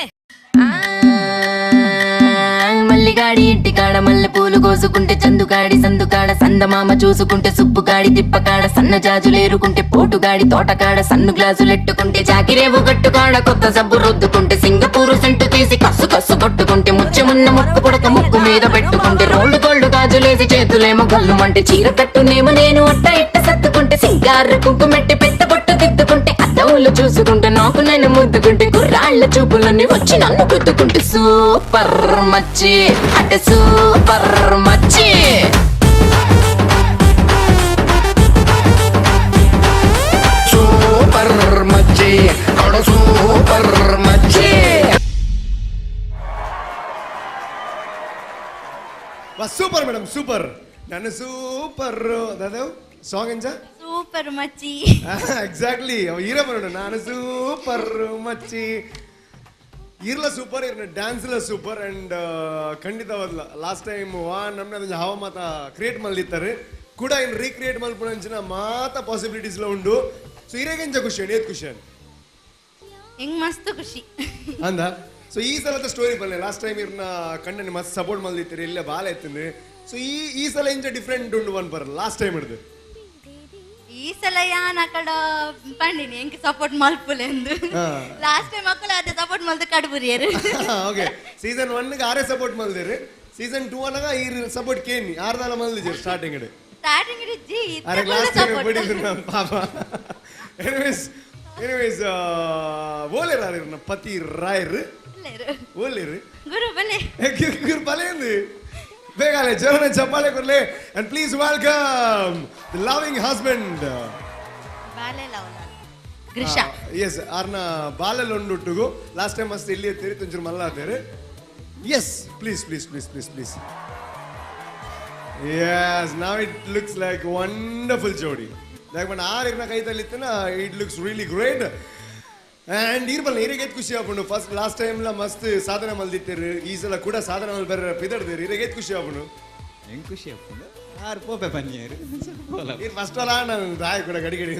మల్లిగాడి ఇంటికాడ మల్లె పూలు కోసుకుంటే చందుగాడి సందుకాడ సందమామ చూసుకుంటే సుబ్బుగాడి తిప్పకాడ సన్న జాజులేరుకుంటే పోటుగాడి తోటకాడ సన్ను గ్లాసులెట్టుకుంటే జాకిరేవు గట్టుకాడ కొత్త సబ్బు రుద్దుకుంటే సింగపూరు సెంటు తీసి కస్సు కస్సు కొట్టుకుంటే ముత్యమున్న ముక్కు పుడక ముక్కు మీద పెట్టుకుంటే రోల్డ్ గోల్డ్ గాజులేసి చేతులేమో గల్లుమంటే చీర కట్టునేమో నేను అట్ట ఇట్ట సత్తుకుంటే సింగారు కుంకుమెట్టి పెద్ద బొట్టు దిద్దుకుంటే అద్దంలో చూసుకుంటే నాకు నేను ముద్దుకుంటే కుర్రాళ్ళ చూపులన్నీ వచ్చి నన్ను గుద్దుకుంటే సూపర్ మచ్చి అంటే సూపర్ మచ్చి. సూపర్ మచ్చి కొడ సూపర్ మచ్చి. ವಾ, ಸೂಪರ್ ಮೇಡಮ್, ಸೂಪರ್. ನಾನು ಸೂಪರ್ ದಾದವ್ ಸಾಂಗ್ ಎಂಜ. ಸೂಪರ್ ಮಚ್ಚಿ. ಎಕ್ಸಾಕ್ಟ್ಲಿ, ಅವ ಹೀರೋ ಬರೋಣ ನಾನು ಸೂಪರ್ ಮಚ್ಚಿ. ಇರ್ಲ ಸೂಪರ್, ಇರ್ನ ಡ್ಯಾನ್ಸ್ ಸೂಪರ್. ಅಂಡ್ ಖಂಡಿತವಾದ್ಲ ಲಾಸ್ಟ್ ಟೈಮ್ ವಾ ನಮ್ನ ಅದೊಂದು ಹವಾ ಮಾತ ಕ್ರಿಯೇಟ್ ಮಲ್ದಿತ್ತಾರೆ ಕೂಡ ಇನ್ ರೀಕ್ರಿಯೇಟ್ ಮಲ್ಪುನಂಚಿನ ಮಾತ ಪಾಸಿಬಿಲಿಟೀಸ್ ಲ ಉಂಡು. ಸೊ ಇರೇಗೆಂಜ ಖುಷಿ, ಏತ್ ಖುಷಿ? ಹೆಂಗ್ ಮಸ್ತ್ ಖುಷಿ. ಅಂದ. ಸೊ ಈ ಸಲದ ಸ್ಟೋರಿ ಬಲ್ಲೆ ಲಾಸ್ಟ್ ಟೈಮ್ ಇರ್ನ ಕಣ್ಣని ಮಸ್ತ್ ಸಪೋರ್ಟ್ ಮಲ್ದಿತ್ತಾರೆ, ಇಲ್ಲೇ ಬಾಲ ಎತ್ತಿಂದು. ಸೊ ಈ ಈ ಸಲ ಇಂಚ ಡಿಫ್ರೆಂಟ್ ಉಂಡು ಒನ್ ಬರ್ ಲಾಸ್ಟ್ ಟೈಮ್ ಹಿಡ್ದು. ಈ ಸಲ ಯಾನ್ ಅಕಡ ಪಂಡಿನಿ ಎಂಕ್ ಸಪೋರ್ಟ್ ಮಲ್ಪುಲೆಂದು. ಲಾಸ್ಟ್ ಟೈಮ್ ಅಕ್ಕಲ ಅದೇ ಸಪೋರ್ಟ್ ಮಲ್ದು ಕಡ್ಬುರಿಯರು. ಓಕೆ, ಸೀಸನ್ 1 ಗೆ ಆರೇ ಸಪೋರ್ಟ್ ಮಲ್ದಿರಿ, ಸೀಸನ್ 2 ಅನ್ನಾಗ ಈ ಸಪೋರ್ಟ್ ಕೇನಿ ಆರ್ದಾಲ ಮಲ್ದಿಜರ್ ಸ್ಟಾರ್ಟಿಂಗ್ ಇಡೆ. ಸ್ಟಾರ್ಟಿಂಗ್ ಇಜ್ಜಿ. ಅರೆ ಲಾಸ್ಟ್ ಟೈಮ್ ಬಿಡಿದ್ರು ನಮ್ಮ ಪಾಪ. ಎನಿವೇಸ್ ಎನಿವೇಸ್, ಓಲೇರ ಇರ್ನ ಪತಿ ರಾಯರ್ ಓಲೇರು. ಗುರು ಬಲೆ. ಗುರು ಬಲೆ ಬೇಗಾಲೆ ಜೋರನೆ ಚಪ್ಪಾಳೆ ಕೊಡ್ಲಿ. And please welcome the loving husband. ಬಾಲೆ ಲವಲ ಗೃಷ. ಎಸ್, ಆರ್ನ ಬಾಲಲ್ಲಿ ಒಂಡುಟ್ಟುಗು ಲಾಸ್ಟ್ ಟೈಮ್ ಮಸ್ತ್ ಇಲ್ಲಿ ಎತ್ತೀರಿ, ತುಂಚೂರು ಮಲ್ಲ ಆತೀರಿ. Yes, please please please please please. Yes, ನಾವ್ it looks like wonderful ಜೋಡಿ. ಯಾಕಂದ್ರೆ ಆರಿನ ಕೈತಲ್ಲಿತ್ತನ it looks really great. And ಇರ್ಬಲ್ಲ ಇರಿಗೆ ಖುಷಿ ಆಪುಂಡು. ಫಸ್ಟ್ ಲಾಸ್ಟ್ ಟೈಮ್ ಲ ಮಸ್ತ್ ಸಾಧನೆ ಮಲ್ದಿತ್ತೀರಿ, ಈ ಸಲ ಕೂಡ ಸಾಧನೆ ಮಲ್ ಬೇರೆ ಪಿದಡ್ದಿರಿ, ಇರಿಗೆ ಖುಷಿ ಆಪುಂಡು. ಹೆಂಗ್ ಖುಷಿ ಆಪುಂಡು ಆರು ಪೋಪೆ ಪನ್ನಿಯರು. ಇರ್ ಫಸ್ಟ್ ಅಲ್ಲ ನಾನು ದಾಯ ಕೂಡ ಗಡಿ ಗಡಿ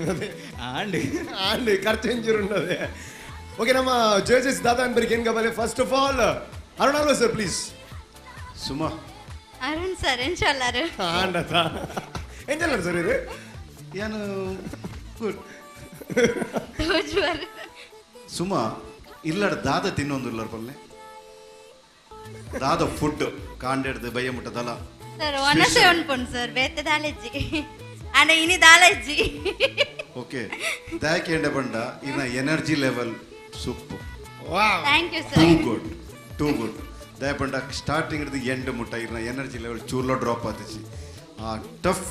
ಆಂಡ್ ಆಂಡ್ ಖರ್ಚು ಎಂಜೂರು ಉಂಡದೆ. ಓಕೆ, ನಮ್ಮ ಜಡ್ಜಸ್ ದಾದಾ ಅನ್ಬರಿಗೆ ಏನ್ ಗಬಲೆ. First of all Arun Alva sir, please. Suma. Arun sir ಎಂಚಲ್ಲಾರು? ಆಂಡತ ಎಂಜಲ್ಲಾರು ಸರ್ ಇದು ಏನು ಗುಡ್. ತೋಜುವರು. ಸುಮಾ ಇಲ್ಲಡ ದಾದ ತಿನ್ನೊಂದು ಇಲ್ಲರ ಪಲ್ಲೆ ದಾದ ಫುಡ್ ಕಾಂಡೆಡ್ದು ಬಯ್ಯ ಮುಟ್ಟದಲ್ಲ. ಸರ್ ಒನಸೆ ಉಂಪುಂಡು ಸರ್, ಬೇತೆ ದಾಲೆಜ್ಜಿ ಅಂಡ ಇನಿ ದಾಲೆಜ್ಜಿ. ಓಕೆ ದಾಯಕೇಂಡ ಬಂಡ ಇನ್ನ energy level super. Thank you too sir. Good, too good. ದಯಪಂಡ ಸ್ಟಾರ್ಟಿಂಗ್ ಹಿಡಿದು ಎಂಡ್ ಮುಟ್ಟ ಇರ್ನ ಎನರ್ಜಿ ಲೆವೆಲ್ ಚೂರ್ಲ ಡ್ರಾಪ್ ಆತಿಚಿ. ಆ ಟಫ್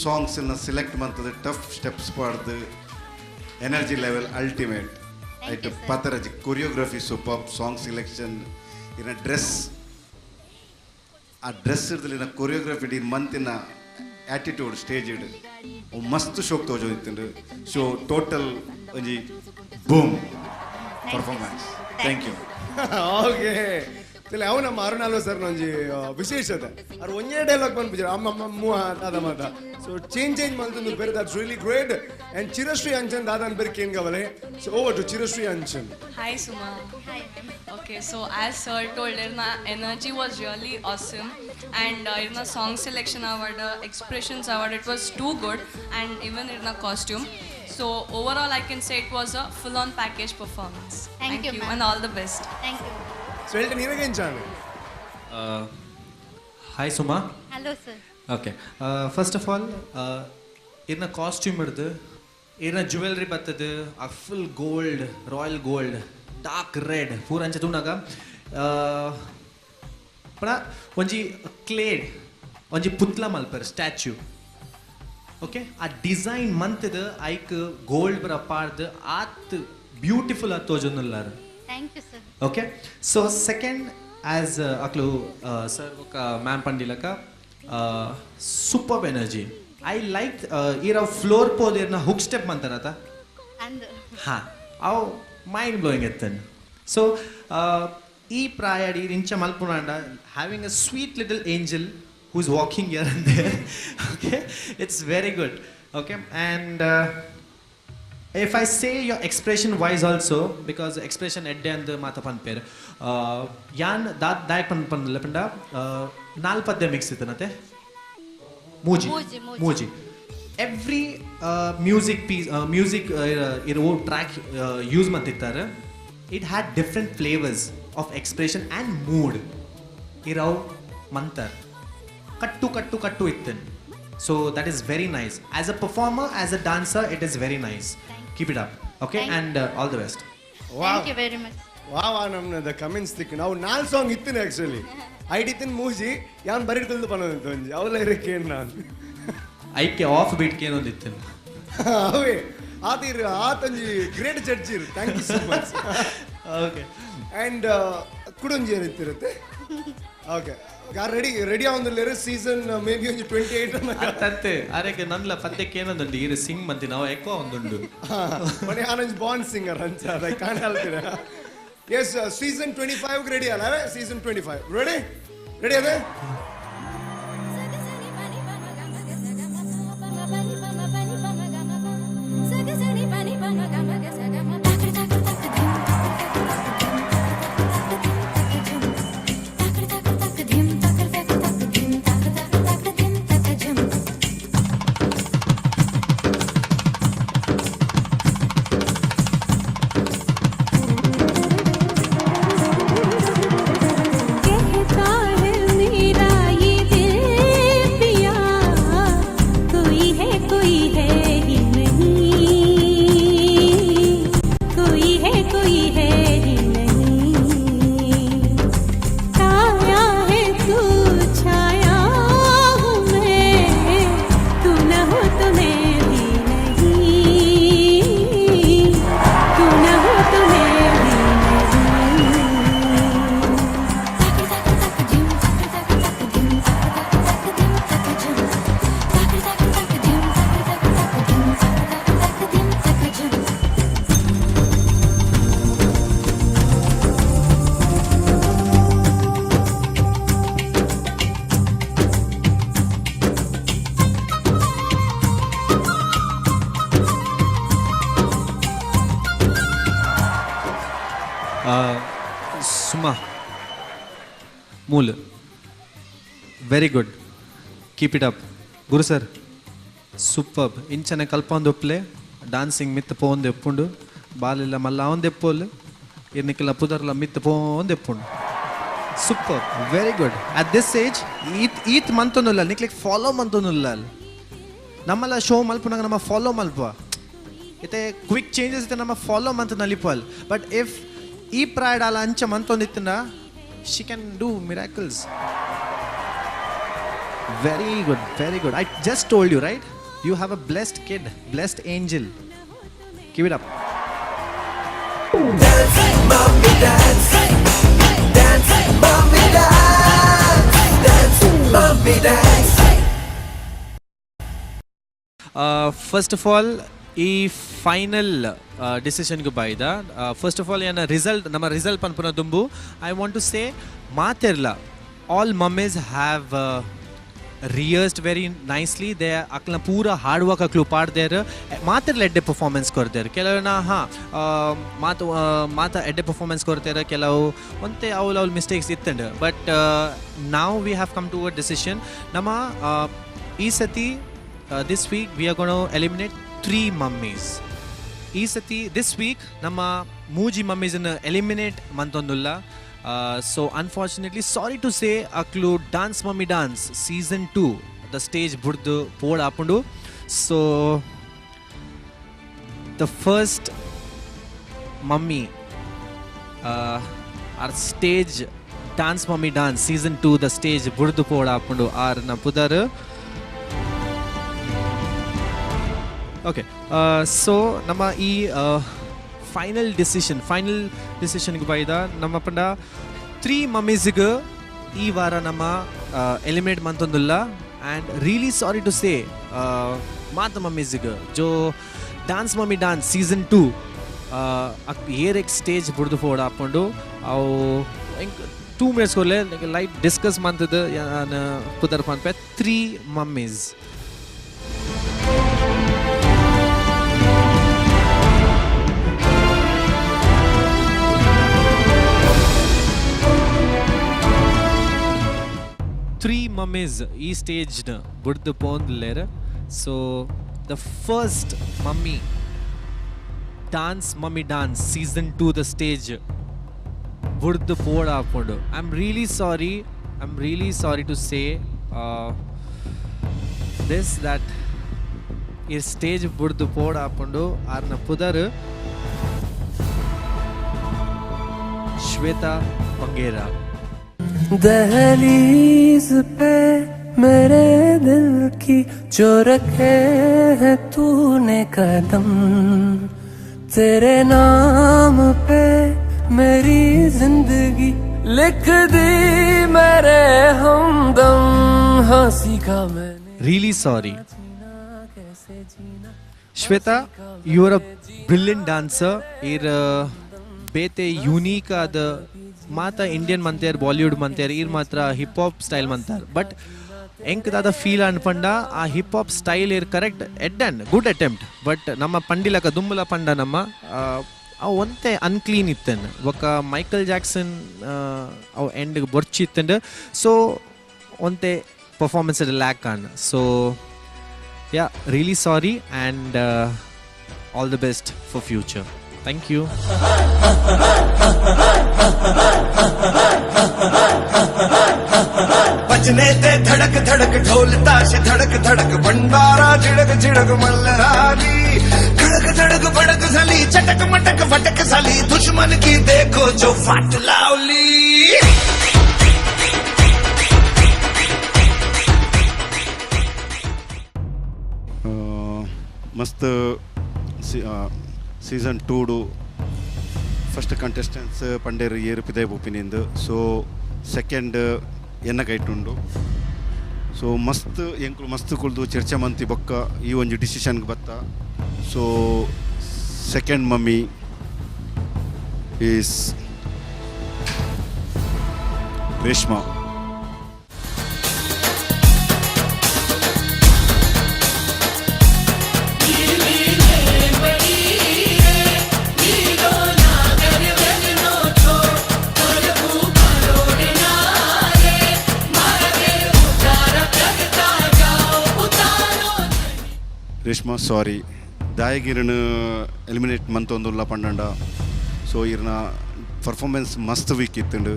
ಸಾಂಗ್ಸನ್ನ ಸೆಲೆಕ್ಟ್ ಮಂತದ, ಟಫ್ ಸ್ಟೆಪ್ಸ್ ಪಾಡ್ದು, ಎನರ್ಜಿ ಲೆವೆಲ್ ಅಲ್ಟಿಮೇಟ್. ಐಟ್ ಪತರಜಿ ಕೊರಿಯೋಗ್ರಫಿ ಸೂಪರ್, ಸಾಂಗ್ ಸೆಲೆಕ್ಷನ್, ಇನ್ನ ಡ್ರೆಸ್, ಆ ಡ್ರೆಸ್ ಇರ್ದಲಿನ ಕೊರಿಯೋಗ್ರಫಿ ಇನ್ ಮಂತಿನ ಆಟಿಟ್ಯೂಡ್ ಸ್ಟೇಜ್ ಇಡು ಅವು ಮಸ್ತ್ ಶೋಕ್ ತೋಜೋದಿತ್ತುಂಡು. ಸೊ ಟೋಟಲ್ ಒಂಜಿ boom performance. Thank you. Okay, ಅವು ನಮ್ಮ ಅರುಣ್ ಆಲ್ವ ಸರ್ ಒಂಜಿ ವಿಶೇಷತೆ. ಅವ್ರು ಒಂಜೇ ಡೈಲಾಗ್ ಬಂದ್ಬಿಟ್ರು ಅಮ್ಮ ಅಮ್ಮ ದಾದ ಮಾತ. ಸೊ ಚೇಂಜ್ ಚೇಂಜ್ ಮಂತಂದು ಬೇರೆ. That's really great. And Chirashree Anchan ದಾದನ್ ಬೇರೆ ಕೇನ್ ಗವಲೆ. So over to Chirashree Anchan. Hi Suma. Hi. Okay, so as sir told, Irna energy was really awesome, and Irna song selection award, expressions award, it was too good, and even Irna costume. So overall, I can say it was a full-on package performance. Thank you, ma'am. And all the best. Thank you. So ಹೇಳ್ತೀನಿ ನಿನಗೇನು ಚಾನೆ? Hi Suma. Hello sir. Okay, first of all ಇರ್ನ costume ಹಿಡ್ದು ಇರ್ನ jewellery ಬರ್ತದೆ, ಆ full gold, royal gold, dark red ಪೂರ ಅಂಚ ತೂನಾಗ ಪಣ ಒಂಜಿ ಕ್ಲೇಡ್ ಒಂಜಿ ಪುತ್ಲ ಮಲ್ಪರ್ ಸ್ಟ್ಯಾಚ್ಯೂ. ಓಕೆ, ಆ ಡಿಸೈನ್ ಮಂತದ ಐಕ್ ಗೋಲ್ಡ್ ಬರ ಪಾಡ್ದು ಆತ್ ಬ್ಯೂಟಿಫುಲ್ ಆತ್ ತೋಜೊಂದುಲ್ಲಾರ. Thank you sir. Okay, so second as ಅಕ್ಲು sir ఒక ಮ್ಯಾಮ್ పండిలక ಸೂಪರ್ ಎನರ್ಜಿ. I like ಈರ ಫ್ಲೋರ್ ಪೋದಿರ್ನ ಹುಕ್ ಸ್ಟೆಪ್ ಅಂತಾರತ. ಅಂದು ಹಾ, ಅವು ಮೈಂಡ್ ಬ್ಲೋಯಿಂಗ್ ಇತ್ತನ್. ಸೊ ಈ ಪ್ರಾಯಡಿ ಇಂಚ ಮಲ್ಪುನಾಂಡ having a sweet little angel who is walking here and there. Okay, it's very good. Okay, and if I say your expression wise also, because expression ಎಡ್ಡೆ ಅಂದ್ ಮಾತ ಪನ್ಪೇರ್ ಯಾನ್ ದಾತ್ ದಾಯಕ್ ಪನ್ ಪನ್ಲ ಪಂಡ ನಾಲ್ ಪದ್ಯ ಮಿಕ್ಸ್ ಇತ್ತನತೆ ಮೂಜಿ ಮೂಜಿ, ಮೂಜಿ. ಮೂಜಿ ಎವ್ರಿ ಮ್ಯೂಸಿಕ್ ಪೀಸ್ ಮ್ಯೂಸಿಕ್ ಇರೋ ಟ್ರ್ಯಾಕ್ ಯೂಸ್ ಮಂತಿತ್ತಾರೆ. It had different flavours of expression and mood ಇರವ್ ಮಂತರ್ ಕಟ್ಟು ಕಟ್ಟು ಕಟ್ಟು ಇತ್ತನ್. So that is very nice as a performer, as a dancer, it is very nice. Keep it up. Okay, and all the best. Thank you very much. ವಾ ವಾ, ನಮ್ಮ comments ತಿಕ್ ನಾವು ನಾಲ್ ಸಾಂಗ್ ಇತ್ತಿನ ಆಕ್ಚುಲಿ ಐಡಿ ತಿನ್ ಮೂಜಿ ಯಾನ್ ಬರೀ ತಿಳಿದು ಪನ್ನೋದು ಒಂಜಿ ಅವಲ ಇರಕ್ಕೆ ನಾನು ಐಕೆ ಆಫ್ ಬೀಟ್ ಏನೊಂದು ಇತ್ತನ್. ಅವೇ ಆತಿರ್ ಆತಂಜಿ ಗ್ರೇಟ್ ಜಡ್ಜ್ ಇರು. Thank you so much. Okay, and ಕುಡೊಂಜಿ ಏನಿತ್ತಿರುತ್ತೆ. Okay, ready ready ಆವೊಂದುಲ್ಲೆರ್ season may be ಒಂಜಿ 28. ಅತ್ತತ್ತೆ ಅರೆಗೆ ನನ್ಲ ಪದ್ಯಕ್ಕೆ ಏನೊಂದುಂಡು ಈರು ಸಿಂಗ್ ಮಂತಿ ನಾವು ಎಕ್ಕೋ ಒಂದುಂಡು. ಮನೆ ಆನಂಜ್ ಬಾಂಡ್ ಸಿಂಗರ್ ಅಂಚ ಅದ ಕಾಣಲ್ತೀರ. ಎಸ್, ಸೀಸನ್ 25 ರೆಡಿ ಅಲ್ಲ? ಸೀಸನ್ 25 ರೆಡಿ ರೆಡಿ ಅದೇ. कहता है मेरा ये दिल पिया, कोई है ही नहीं, कोई है ही नहीं। काया है तू छाया हूँ मैं, तू न हो तो मैं भी नहीं, तू न हो तो मैं भी नहीं। ಸುಮಾ ಮೂಲ್ very good, keep it up. Guru sir super. ಇಂಚನೆ ಕಲ್ಪೊಂದು ಒಪ್ಲೆ ಡಾನ್ಸಿಂಗ್ ಮಿತ್ತ ಪೋಂದು ಎಪ್ಪುಂಡು ಬಾಲಿಲ್ಲ ಮಲ್ಲ ಅವಂದು ಎಪ್ಪೋಲ್ ಇರ್ನಿಕ್ಕೆಲ್ಲ ಪುದರ್ಲ ಮಿತ್ತ ಪೋಂದು ಎಪ್ಪುಂಡು. Super, very good. At this age ಈತ್ ಈತ್ ಮಂತೊಂದುಲ್ಲ ನಿಕ್ಲಿಕ್ ಫಾಲೋ ಮಂತೊಂದುಲ್ಲ. ನಮ್ಮಲ್ಲ ಶೋ ಮಲ್ಪುನಾಗ ನಮ್ಮ ಫಾಲೋ ಮಲ್ಪ ಇತ್ತೆ ಕ್ವಿಕ್ ಚೇಂಜಸ್ ಇತ್ತೆ ನಮ್ಮ ಫಾಲೋ ಮಂತ್ ನಲಿಪಲ್. ಬಟ್ if ಈ ಪ್ರಾಯಡ್ ಅಲ್ಲ ಅಂಚ ಮಂತೊಂದಿತ್ತಿನ she can do miracles. Very good, very good. I just told you, right? You have a blessed kid, blessed angel. Give it up. Dance, mommy, dance. Dance, mommy, dance. Dance, mommy, dance. First of all, ಈ final ಡಿಸಿಷನ್ಗೆ ಬಾಯ್ದ. First of ಆಲ್ ಏನ result, ನಮ್ಮ result ಪನ್ಪುನ ದುಂಬು I want to say ಮಾತಿರಲ್ಲ, all mummies have rehearsed very nicely. They ಅಕ್ಲನ ಪೂರ hard work ಅಕ್ಲು ಪಾಡ್ದೇರು, ಮಾತಿರ್ಲ ಎಡ್ಡೆ performance ಕೊಡ್ತೇರು. ಕೆಲವನ ಹಾಂ ಮಾತು ಮಾತ ಎಡ್ಡೆ ಪರ್ಫಾರ್ಮೆನ್ಸ್ ಕೊಡ್ತೇರೆ, ಕೆಲವು ಒಂತೆ ಅವ್ಲು ಅವ್ಲು ಮಿಸ್ಟೇಕ್ಸ್ ಇತ್ತಂಡು. ಬಟ್ ನಾವು we have come to a decision. ನಮ್ಮ ಈ ಸತಿ this week we are gonna eliminate 3 mummies. ಈ ಸತಿ this week ನಮ್ಮ ಮೂಜಿ ಮಮ್ಮೀಸನ್ನು ಎಲಿಮಿನೇಟ್ ಮಂತೊಂದುಲ್ಲ. So unfortunately sorry to say ಅಕ್ಲು dance mummy dance season 2 the stage ಬುಡ್ದು ಪೋಡ್ ಆಪುಂಡು. So the first mummy are stage dance mummy dance season 2 the stage ಬುಡ್ದು ಪೋಡ್ ಆಪುಂಡು ಆರ್ ನ ಪುದರ್. ಓಕೆ, ಸೊ ನಮ್ಮ ಈ ಫೈನಲ್ ಡಿಸಿಷನ್ಗೆ ಬೈದ ನಮ್ಮ ಪಂಡ 3 ಮಮ್ಮೀಸ್ಗೆ ಈ ವಾರ ನಮ್ಮ ಎಲಿಮಿನೇಟ್ ಮಂತೊಂದುಲ್ಲ. And really sorry to say ಮಾತ ಮಮ್ಮೀಸ್ಗೆ ಜೋ ಡಾನ್ಸ್ ಮಮ್ಮಿ ಡಾನ್ಸ್ ಸೀಸನ್ 2 ಏರೆಕ್ ಸ್ಟೇಜ್ ಬುಡ್ದು ಫೋಡ್ ಹಾಕೊಂಡು ಅವು 2 ಮಿನಿಟ್ಸ್ ಕೊರ್ಲೆ ಲೈಟ್ ಡಿಸ್ಕಸ್ ಮಂತದ್ದು ಪುದರ್ ಪನ್ಪೆ 3 ಮಮ್ಮೀಸ್. ತ್ರೀ ಮಮ್ಮೀಸ್ ಈ ಸ್ಟೇಜ್ನ ಬುಡ್ದು ಪೋಂದ್ಲೇರ್. So the first mummy dance mummy dance season 2 the stage ಬುಡ್ದು ಪೋಡ್ ಹಾಕೊಂಡು. I am really sorry to say this that ಈ ಸ್ಟೇಜ್ ಬುಡ್ದು ಪೋಡ್ ಹಾಕೊಂಡು ಆರ್ನ ಪುದರ್ ಶ್ವೇತಾ ಬಂಗೇರಾ. दहलीज पे मेरे दिल की जो रखे है तूने कदम, तेरे नाम पे मेरी जिंदगी लिख दी मेरे हमदम। हाँ सीखा मैंने। Really sorry Shweta, you are a brilliant dancer. ಇರ್ ಬೇತೆ ಯೂನೀಕ್ ಆದ ಮಾತ ಇಂಡಿಯನ್ ಮಂತೇರ್, ಬಾಲಿವುಡ್ ಮಂತೇರ್, ಇರ್ ಮಾತ್ರ ಹಿಪ್ ಹಾಪ್ ಸ್ಟೈಲ್ ಮಂತಾರ್. ಬಟ್ ಎಂಕ್ ದಾದ ಫೀಲ್ ಅನ್ಪಂಡ ಆ ಹಿಪ್ ಹಾಪ್ ಸ್ಟೈಲ್ ಇರ್ ಕರೆಕ್ಟ್ ಎಡ್ ಅಂಡ್ ಗುಡ್ ಅಟೆಂಪ್ಟ್. But ನಮ್ಮ ಪಂಡಿಲಕ ದುಂಬುಲ ಪಂಡ ನಮ್ಮ ಅವು ಒಂತೆ ಅನ್ಕ್ಲೀನ್ ಇತ್ತನ್. ಒಕ್ಕ ಮೈಕಲ್ ಜಾಕ್ಸನ್ ಅವು ಎಂಡ್ ಬೊರ್ಚಿ ಇತ್ತಂಡು. ಸೊ ಒಂತೆ performance lack on. So yeah, really sorry and all the best for future. Thank you. बजने ते धड़क धड़क ढोल ताशे धड़क धड़क भंडारा झिड़क झिड़क मल्हारी खड़क धड़क भड़क झाली चटक मटक फटक झाली दुश्मन की देखो जो फाट लावली. ಮಸ್ತ್ ಸೀಸನ್ 2 ಫಸ್ಟ್ ಕಂಟೆಸ್ಟೆಂಟ್ಸ್ ಪಂಡೇರು ಏರು ಪಿದಾಯ್ ಪೋಪಿನಿಂದು. ಸೊ ಸೆಕೆಂಡ್ ಎನ್ನ ಕೈಟುಂಡು. ಸೊ ಮಸ್ತ್ ಎಂಕುಲು ಮಸ್ತ್ ಕುಲ್ದು ಚರ್ಚೆ ಮಂತಿ ಬೊಕ್ಕ ಈ ಒಂಜಿ ಡಿಸಿಷನ್ಗೆ ಬತ್ತ. So second mummy is Reshma. Reshma sorry ದಾಯಗಿರನ್ eliminate ಮಂತೊಂದುಲ್ಲ ಪಂಡಂಡ. ಸೊ ಇರ್ನ ಪರ್ಫಾರ್ಮೆನ್ಸ್ ಮಸ್ತ್ ವೀಕ್ ಇತ್ತುಂಡು.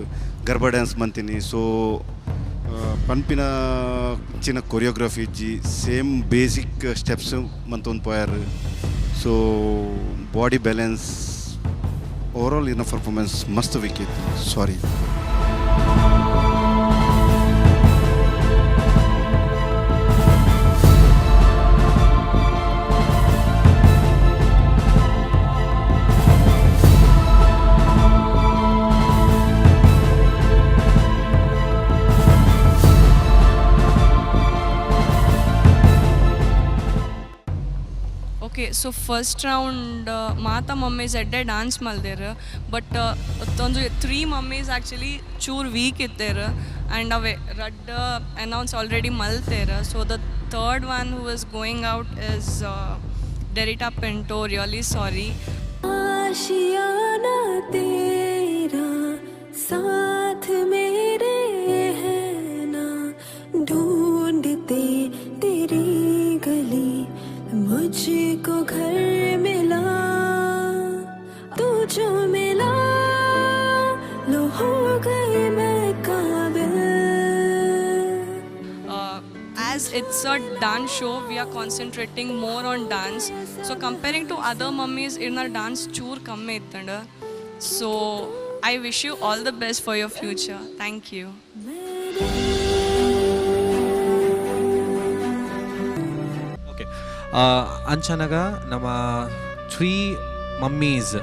ಗರ್ಬಾ ಡ್ಯಾನ್ಸ್ ಮಂತೀನಿ. ಸೊ ಪನ್ಪಿನ ಚಿನ್ನ ಕೊರಿಯೋಗ್ರಫಿ ಇಜ್ಜಿ, ಸೇಮ್ ಬೇಸಿಕ್ ಸ್ಟೆಪ್ಸ್ ಮಂತೊಂದು ಪೋಯಾರು. So body balance overall ಇನ್ನ ಪರ್ಫಾರ್ಮೆನ್ಸ್ ಮಸ್ತ್ ವೀಕ್ ಇತ್ತು. Sorry. Okay, so first round ಮಾತ ಮಮ್ಮೀಸ್ ಎಡ್ಡೆ ಡಾನ್ಸ್ ಮಲ್ದೇರ್, ಬಟ್ ಒಂಜಿ ತ್ರೀ ಮಮ್ಮೀಸ್ ಆ್ಯಕ್ಚುಲಿ ಚೂರು ವೀಕ್ ಇತ್ತೇರ್ ಆ್ಯಂಡ್ ಅವೇ ರಡ್ಡ್ ಅನೌನ್ಸ್ ಆಲ್ರೆಡಿ ಮಲ್ತೇರ್. So the third one who is going out is Derita Pinto. Really sorry. आशियाना तेरा साथ मेरे है ना, ढूंढते तेरी गली मुझको घर मिला, तू जो मिला लो हो गई मैं काबिल। As it's a dance show, we are concentrating more on dance. So comparing to other mummies, in our dance choor kamme ittanda. So I wish you all the best for your future. Thank you. Okay. ಅಂಚನಗ ನಮ್ಮ 3 mummies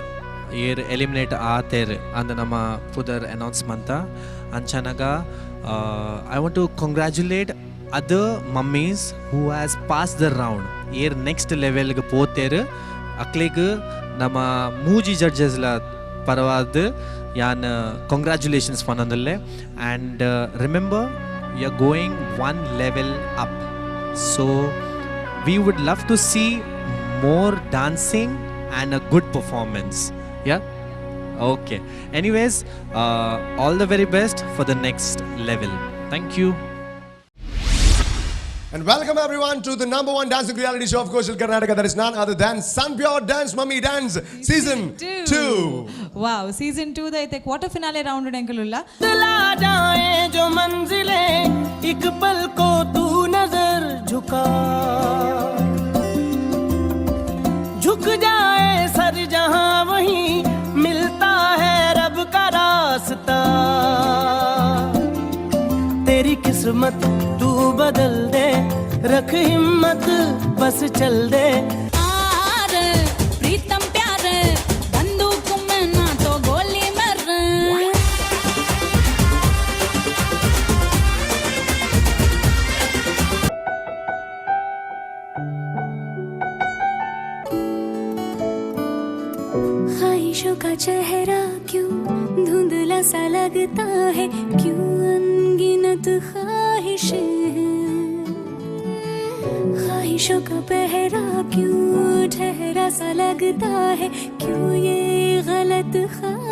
ಏರ್ eliminate ಆತೇರ್ ಅಂದ ನಮ್ಮ ಪುದರ್ announcement. ಅಂಚನಗ I want to congratulate other mummies who has pass the round, air next ಲೆವೆಲ್ಗೆ ಪೋತೇರ್. ಅಕ್ಲೆಗ್ ನಮ್ಮ ಮೂಜಿ ಜಡ್ಜಸ್ಲ ಪರವಾದ ಯಾನ್ congratulations ಪನ್ನೊಂದುಲ್ಲೆ. And remember, you are going one level up. So we would love to see more dancing and a good performance. Yeah? Okay. Anyways, all the very best for the next level. Thank you. And welcome everyone to the #1 dancing reality show of Coastal Karnataka. That is none other than Sun Pure Dance Mummy Dance Season 2. Wow, Season 2 the ಐತೆ quarter finale round ಎಂಕಲುಲ್ಲ. ला जाए जो मंजिलें एक पल को तू नजर झुका, झुक जाए सर जहां वहीं मिलता है रब का रास्ता। तेरी किस्मत तू बदल दे, रख हिम्मत बस चल दे। आर प्रीतम प्यार बंदूक में ना तो गोली मर। ख्वाहिशों का चेहरा क्यों धुंधला सा लगता है, क्यों अनगिनत ख्वाहिशें हैं। ख्वाहिशों का पहरा क्यों ठहरा सा लगता है, क्यों ये गलत ख्वाहिशें।